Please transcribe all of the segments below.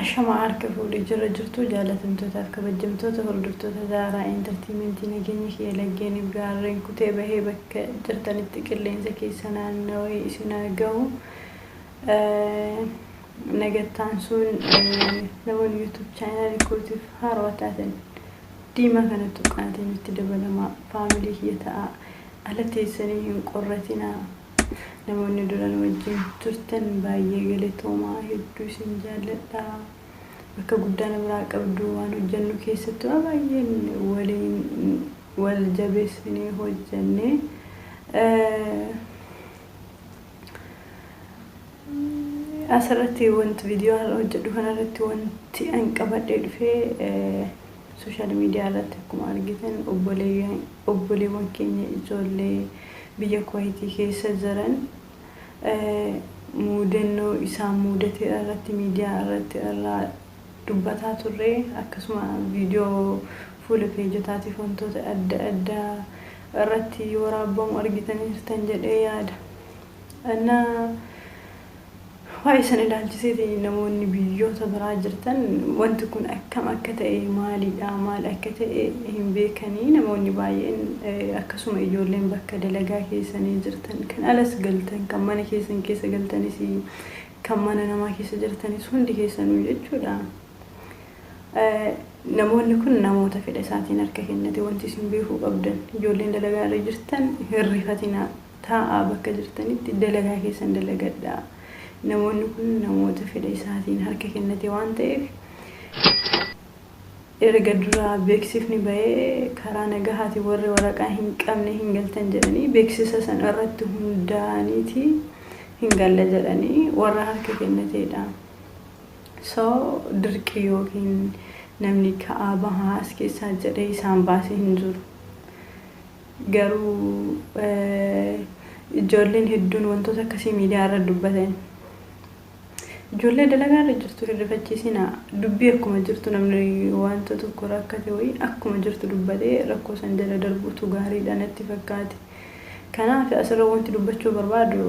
Ashamaa harka fuudhee jirra jirtu jaalatamtootaaf kabajamtoota hordoftoota Zaaraa Intartiimentii nageenyi kiyya laggeeniif gaarreen kutee bahee bakka jirtanitti qilleensa keessa naannawee isin haa gahu. Nagattaan sun namoonni YouTube chaanaalii kootiif haarawaa taatan diimaa kana tuqaatiin itti dabalamaa faamilii kiyya ta'aa ala teessanii hin qorratinaa. Namoonni duran wajjin turtan baay'ee galatoomaa hedduu isin jaalladha. Bakka guddaa na biraa qabdu waan hojjennu keessatti waa baay'een waliin wal jabeessinee hojjenne. Asirratti wanti viidiyoo har'a hojjedhu kanarratti wanti an qabadhee dhufee sooshaal miidiyaa irratti akkuma argitan obboleewwan keenya ijoollee biyya Kuwaayitii keessa jiran muudannoo isaan muudate irratti miidiyaa irratti irraa dubbataa turre akkasuma viidiyoo fuula peejotaatiif wantoota adda addaa irratti waraabbamu argitanii jirtan jedhee yaada. Innaa waa'ee sana ilaalchiseeti namoonni biyyoota biraa jirtan wanti kun akkam akka ta'e maalidha maal akka ta'e hin beekanii namoonni baay'een akkasuma ijoolleen bakka dalagaa keessanii jirtan kan alas galtan kan mana keessan keessa galtanis kan mana namaa keessa jirtanis hundi keessanuu jechuudha. Namoonni kun namoota fedha isaatiin harka kennate wanti isin beekuu qabdan ijoolleen dalagaa irra jirtan hin rifatinaa. Taa'aa bakka jirtanitti dalagaa keessan dalagadhaa. Namoonni kun namoota fedha isaatiin harka kennate waan ta'eef erga duraa beeksifni bahee karaa nagahaatiin warri waraqaa hin qabne hin galtan jedhanii beeksisa sana irratti hundaa'aniiti hin galla jedhanii warra harka kennateedha. So dirqii yookiin namni ka'aa bahaa as keessaa jedhee isaan baasee hin jiru. Garuu ijoolleen hedduun wantoota akkasii miidiyaa irra dubbatan. Ijoollee dalagaa irra jirtu hin rifachiisinaa. Dubbii akkuma jirtu namni wanta tokko rakkate wayii akkuma jirtu dubbatee rakkoo san jala darbuutu gaariidha natti fakkaate. Kanaaf asirra wanti dubbachuu barbaadu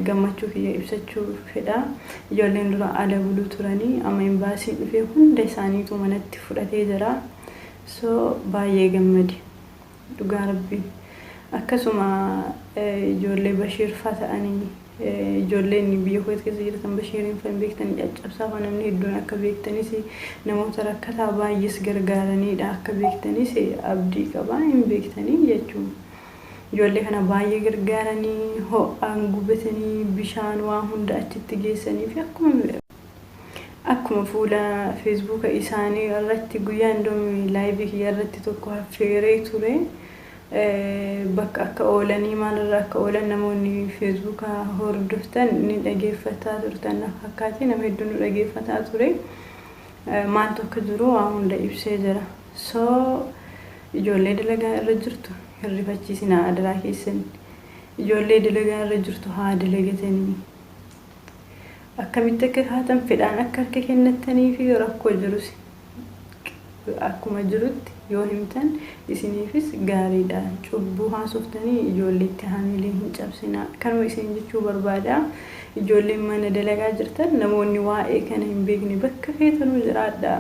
gammachuu kiyya ibsachuu fedha. Ijoolleen dura ala buluu turanii amma imbaasiin dhufee hunda isaaniitu manatti fudhatee jira. So baay'ee gammade. Dhugaa rabbii. Akkasuma ijoollee Bashiir faa ta'anii ijoolleen biyya Kuwait keessa jirtan Bashiiriin fa hin beektanii caccabsaa fa namni hedduun akka beektanis namoota rakkataa baay'ees gargaaraniidha akka beektanis abdii qaba hin beektanii jechuun. Ijoollee kana baay'ee gargaaranii ho'aan gubatanii bishaan waa hunda achitti geessanii fi akkuma Akkuma fuula feesbuuka isaanii irratti guyyaa indoomi laayivii kiyya irratti tokko affeeree ture. Bakka akka oolanii maalirra akka oolan namoonni feesbuuka hordoftan ni dhageeffataa turtan na fakkaate nama hedduu nu dhageeffataa ture. Maaltu akka jiru waa hunda ibsee jira. So ijoollee dalagaa irra jirtu hin rifachiisinaa adaraa keessan. Ijoollee dalagaa irra jirtu haa dalagatanii. Akkamitti akka kaatan fedhaan akka harka kennattanii fi rakkoo jirus akkuma jirutti yoo himtan isiniifis gaariidha. Cubbuu haasoftanii ijoolleetti haamilee hin cabsinaa. Kanuma isin jechuu barbaada. Ijoolleen mana dalagaa jirtan namoonni waa'ee kana hin beekne bakka feetanuu jiraadha.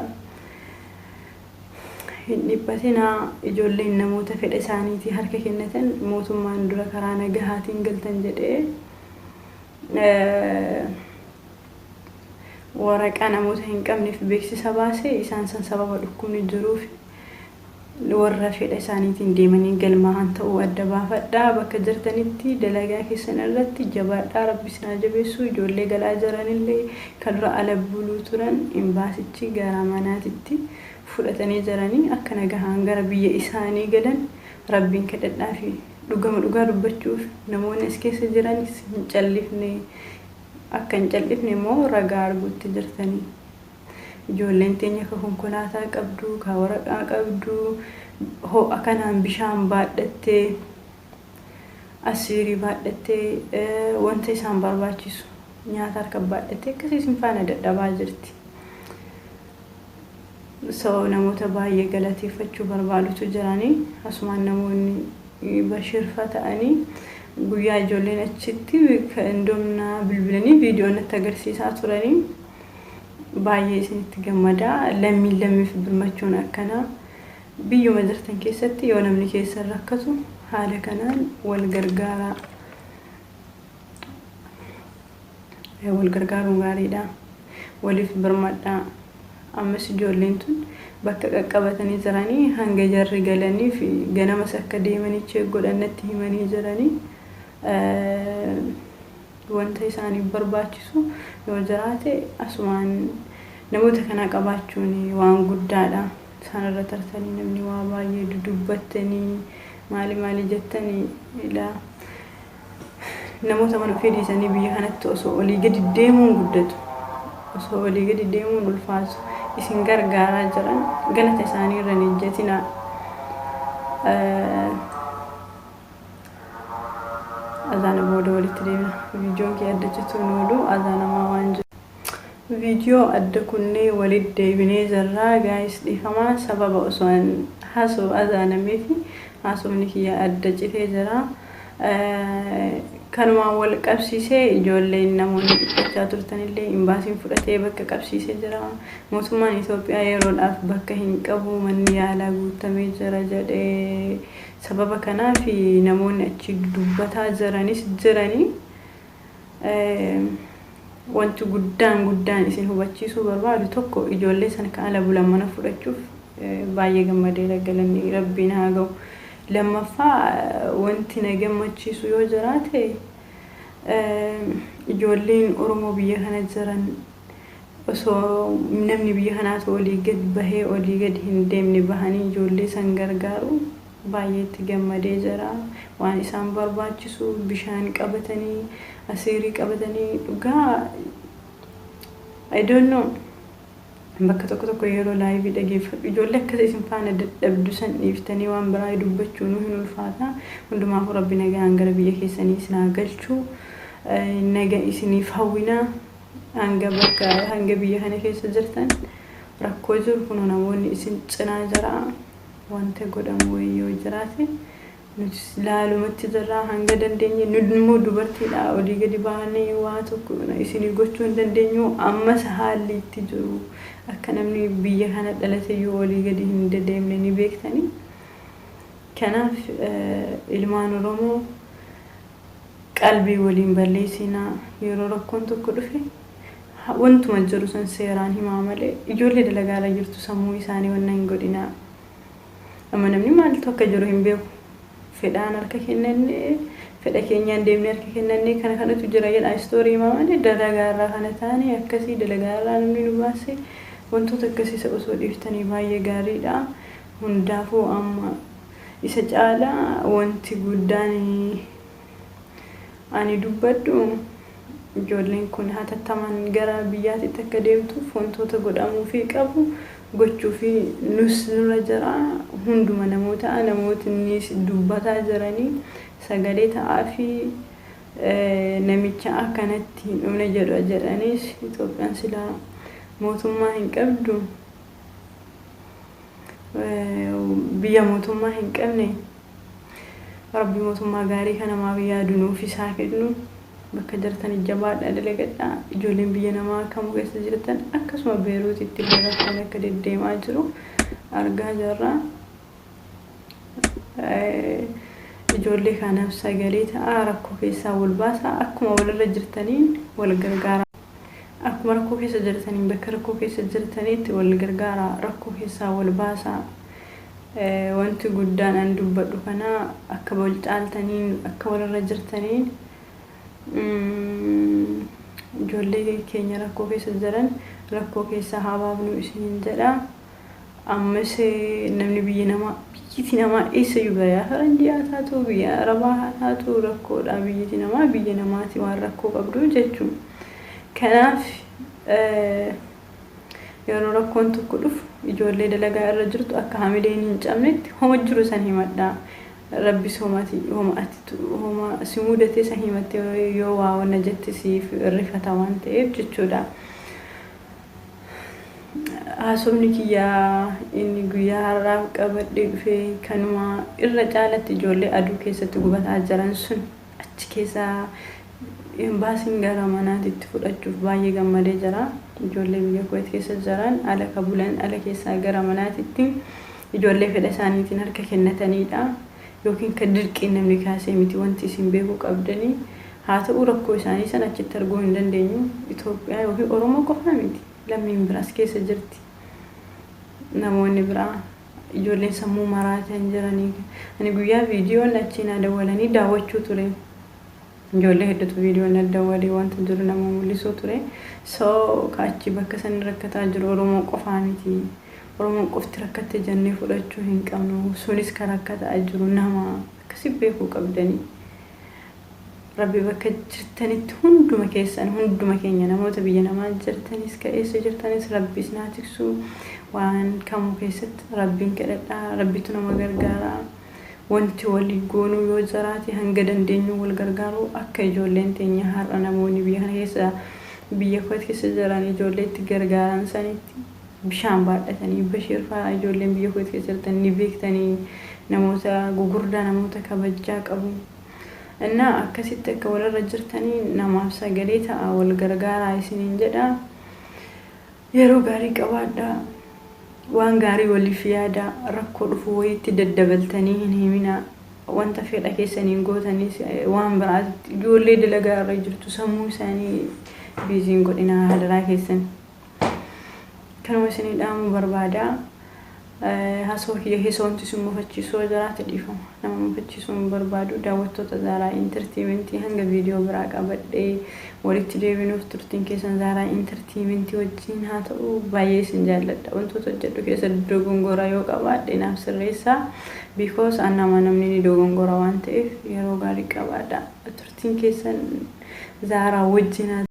Hin dhiphatinaa ijoolleen namoota fedha isaaniitii harka kennatan mootummaan dura karaa nagahaatiin galtan jedhee waraqaa namoota hin qabneef beeksisa baase isaan san sababa dhukkubni jiruuf warra fedha isaaniitiin deemanii galmaa'an ta'uu adda baafadhaa bakka jirtanitti dalagaa keessan irratti jabaadhaa rabbi isin haa jabeessu ijoollee galaa jiranillee kan dura ala buluu turan imbaasichi gara manaatitti fudhatanii jiranii akka nagahaan gara biyya isaanii galan rabbiin kadhadhaafi Dhugama dhugaa dubbachuuf namoonni as keessa jiranis hin callifne. Akka hin callifne immoo ragaa arguutti jirtanii. Ijoolleen teenya ka konkolaataa qabdu, ka waraqaa qabdu, ho'a kanaan bishaan baadhattee, asiirii baadhattee wanta isaan barbaachisu. Nyaata harka baadhattee akkasii isin faana dadhabaa jirti. So namoota baay'ee galateeffachuu barbaadutu jiranii, asumaan namoonni Bashiirfaa ta'anii guyyaa ijoolleen achitti indoomnaa bilbilanii viidiyoo natti agarsiisaa turanii, baay'ee isinitti gammadaa. Lammiin lammiif birmachuun akkanaa. Biyyuma jirtan keessatti yoo namni keessan rakkatu haala kanaan wal gargaaraa. Wal gargaaruun gaariidha. Waliif birmadhaa. Ammas ijoolleen tun bakka qaqqabatanii jiranii, hanga jarri galanii fi ganamas akka deemanii check godhan natti himanii jiranii, wanta isaaniif barbaachisu yoo jiraate asumaan namoota kana qabaachuun waan guddaadha. Isaan irra tartanii namni waa baay'ee dudubbattanii maali maali jettanii ilaa namoota mana ofii dhiisanii biyya kanatti osoo olii gadi deemuun guddatu, osoo olii gadi deemuun ulfaatu isin gargaaraa jiran, galata isaanii irra hin ejjetinaa. Azaana booda walitti deemna. Viidiyoon kee adda cituun oolu azaanamaa waan jiru. Viidiyoo adda kunnee walitti deebinee jirra. Guys, dhiifamaa, sababa osoo an haasoo azaanamee fi haasofni kiyya adda citee jira. Kanumaan wal qabsiisee ijoolleen namoonni dhiphachaa turtanillee imbaasiin fudhatee bakka qabsiisee jira. Mootummaan Itoophiyaa yeroodhaaf bakka hin qabu, manni yaalaa guutamee jira jedhee, sababa kanaaf namoonni achi dubbataa jiranis jiranii. Wanti guddaan guddaan isin hubachiisuu barbaadu tokko, ijoollee sana kan ala bulan mana fudhachuuf baay'ee gammadeera, galanni Rabbiin haa ga'u. Lammaffaa, wanti na gammachiisu yoo jiraate, ijoolleen Oromoo biyya kana jiran osoo namni biyya kanaatu olii gad bahee olii gad hin deemne bahanii ijoollee san gargaaru baay'ee itti gammadee jira. Waan isaan barbaachisu bishaan qabatanii, asiirii qabatanii, dhugaa I don't know, bakka tokko tokko yeroo live dhageeffadhu ijoollee akkasii isin faana dadhabdu san dhiiftanii waan biraa dubbachuu nu hin ulfaata. Hundumaafuu Rabbi nagaan gara biyya keessanii isin haa galchu. Naga isiniif hawwina. Hanga bakka hanga biyya kana keessa jirtan rakkoo jiru kun namoonni isin cinaa jira. Wanta godhamu wayii yoo jiraate nuti laalumatti jirra hanga dandeenye. Nu immoo dubartiidha, olii gadi baanee waa tokko isinii gochuu hin dandeenyu. Ammas haalli itti jiru akka namni biyya kana dhalate iyyuu olii gadi hin dedeemne ni beektanii. Kanaaf ilmaan Oromoo qalbii waliin balleessinaa. Yeroo rakkoon tokko dhufe wantuma jiru san seeraan himaa malee ijoollee dalagaarra jirtu sammuu isaanii wanna hin godhinaa. Amma namni maaltu akka jiru hin beeku. Fedhaan harka kennannee, fedha keenyaan deemnee harka kennannee kana kanatu jira jedha istoorii himaa malee, dalagaarraa kana taane akkasii, dalagaarraa namni nu baase, wantoota akkasii osoo dhiiftanii baay'ee gaariidha. Hundaafuu amma isa caalaa wanti guddaan ani dubbadhu, ijoolleen kun hatattamaan gara biyyaatitti akka deemtuuf wantoota godhamuufii qabu gochuufi nus nurra jira. Hunduma namoota namootni dubbataa jiranii sagalee ta'aa fi namicha akkanatti hin dhumne jedhu jedhaniis, Itoophiyaan silaa mootummaa hin qabdu, biyya mootummaa hin qabne. Rabbi mootummaa gaarii kan namaaf yaadu nuuf isaa kennu. Bakka jirtan jabaadhaa, dalagadhaa. Ijoolleen biyya namaa kamuu keessa jirtan, akkasuma Beeruutitti illee rakkoon akka deddeemaa jiru argaa jirra. Ijoollee kanaaf sagalee ta'aa, rakkoo keessaa wal baasaa, akkuma walirra jirtaniin wal gargaara. Akkuma rakkoo keessa jirtaniin bakka rakkoo keessa jirtaniitti wal gargaara, rakkoo keessaa wal baasaa. Wanti guddaan an dubbadhu kana, akka wal caaltaniin, akka walirra jirtaniin ijoollee keenya rakkoo keessa jiran rakkoo keessaa haa baafnu isiniin jedha. Ammas namni biyya namaa, biyyiti namaa eessayyuu, biyya faranjii haa taatu, biyya arabaa haa taatu, rakkoodha. Biyyiti namaa biyya namaati waan rakkoo qabdu jechuudha. Kanaaf yeroo rakkoon tokko dhufu ijoollee dalagaa irra jirtu akka hamileen hin cabnetti homa jiru san himadhaa. Rabbis homa ati homa si mudatee san himattee yoo waa wanna jette siif rifata waan ta'eef jechuudha. Haasofni kiyya inni guyyaa har'aaf qabadhee dhufe kanuma. Irra caalatti ijoollee aduu keessatti gubataa jiran sun achi keessaa embaasiin gara manaatitti fudhachuuf baay'ee gammadee jira. Ijoollee biyya Kuwait keessa jiran, ala ka bulan, ala keessaa gara manaatitti ijoollee fedha isaaniitiin harka kennatanidha. Yookiin kan dirqiin namni kaasee miti wanti isin beekuu qabdanii. Haa ta'u, rakkoo isaanii san achitti arguu hin dandeenyu. Itoophiyaa yookiin Oromoo qofaa miti. Lammiin biraas keessa jirti. Namoonni biraa ijoolleen sammuu maraatan jiranii. Ani guyyaa viidiyoon achii na dawwalanii daawwachuu ture. Ijoollee hedduutu viidiyoo na dawwalee wanta jiru nama mul'isuu ture. So achi bakka san rakkataa jiru Oromoo qofaa miti. Oromoon qofti rakkatte jennee fudhachuu hin qabnu. Sunis kan rakkataa jiru nama akkasi beekuu qabdanii. Rabbi bakka jirtanitti hunduma keessan, hunduma keenya, namoota biyya namaa jirtanis, ka'eessa jirtanis, Rabbi isin haa tiksu. Waan kamuu keessatti Rabbiin kadhadhaa, Rabbitu nama gargaara. Wanti walii goonuu yoo jiraate, hanga dandeenyu wal gargaaru, akka ijoolleen teenya har'a namoonni biyya kana keessa, biyya Kuwait keessa jiran ijoollee itti gargaaran sanitti bishaan baadhatanii. Bashiir fa'aa ijoolleen biyya Kuwait keessa jirtan ni beektanii, namoota gugurdaa, namoota kabajaa qabu. Innaa akkasitti akka walirra jirtanii namaaf sagalee ta'a, wal gargaaraa isiniin jedha. Yeroo gaarii qabaadhaa. Waan gaarii waliif yaada. Rakkoo dhufu wayiitti daddabaltanii hin himinaa. Wanta fedha keessaniin gootanis waan biraatti ijoollee dalagaa irra jirtu sammuu isaanii busy hin godhinaa hadaraa keessan. Kanuma isinii dhaamuu barbaada. Haasawaa kiyya keessa wanti isin mufachiisuu jiraate dhiifama. Nama mufachiisuu hin barbaadu. Daawwattoota Zaaraa Entertainmentii, hanga viidiyoo biraa qabadhee walitti deebinuuf turtiin keessan Zaaraa Entertainmentii wajjin haa ta'u. Baay'ee isin jaalladha. Wantoota hojjedhu keessa dogongora yoo qabaadhe naaf sirreessaa. Because an nama, namni ni dogongora waan ta'eef. Yeroo gaarii qabaadha. Turtiin keessan Zaaraa wajjin haa.